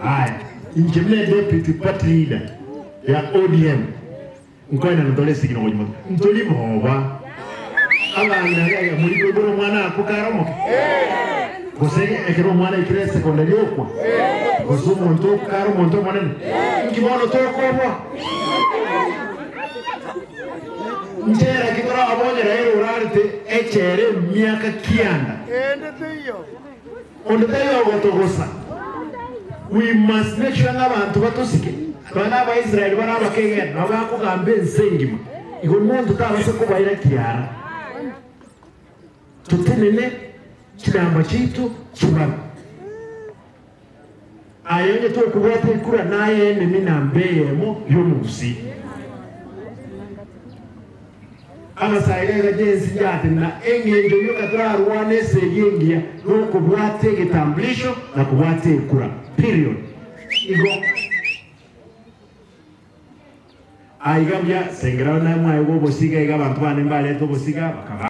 Aya, inche buna deputy party leader ya ODM, nkoenana ntore esigino gochia motwe. Ntori boba. Abang'ina iga iga mori koigora omwana akwo kare omoke? Gose ekero omwana aikire esekondari okwa? Gose omonto okwa kare omonto omonene? Inki bono tokoboa? Nchera ki torabonye Raila orarete echela emiaka kianda? Onde taiyo ogotogosa. We must make sure ng'a abanto batosike. Nonya na Abaisraeli bare abakegena, nabo bakogamba ense engima. Igo monto tabasa kobaira kiara. Totenene chinamba chiaito chibarwe. Aye onye tokobwata ekura naye enemi namba eyemo y'omogusii. Abasae iga chensi njatenena engencho yoka torarwane esegi engiya nokobwata egetambulisho na kobwata ekura. Period. Igo aiga buya sengera naye mwaegwa obosiga iga abanto bane mbarete obosiga bakaba.